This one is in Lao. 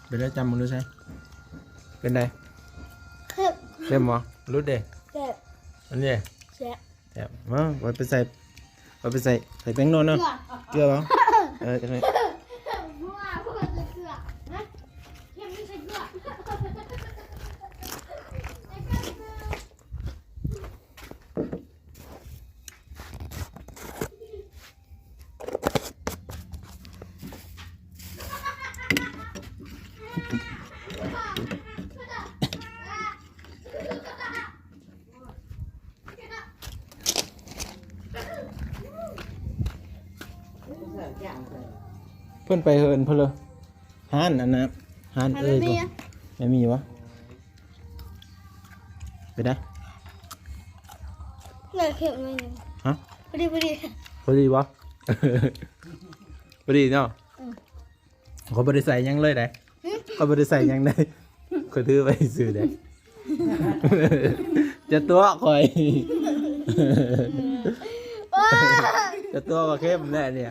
ເປັນໄດ? ຈຳມັນດູໃສ່ ເປັນໄດ? ເຄັມ ເຄັມບໍ່? ຫຼຸດເດ້ ແຊບ ອັນນີ້ ແຊບ ແຊບ. ມາ ໄວ້ໄປໃສ່ ໄວ້ໄປໃສ່ ໃສ່ແປ້ງນົວເນາະ ເກືອ ເກືອບໍ່? ເອີ ຈັກໜ້ອຍ. ເພິ່ນໄປເຮືອນເພິ່ນເລີ ຮ້ານອັນນ່າ ຮ້ານເອີຍ ແມ່ມີຫວະ? ເປັນໄດ? ເຫຼືອເຄັມໜ້ອຍໜຶ່ງ ຮະ? ພໍດີ ພໍດີ ພໍດີບໍ່? ພໍດີເນາະ. ອືມ ຂ້ອຍບໍ່ໄດ້ໃສ່ຫຍັງເລີຍໃດ ຫຶ? ຂ້ອຍບໍ່ໄດ້ໃສ່ຫຍັງໃດ ຂ້ອຍຖືໄວ້ຊື່ໃດ. ຈະຕົວະຂ້ອຍ ຈະຕົວະວ່າເຄັມແຫຼະເນຍ.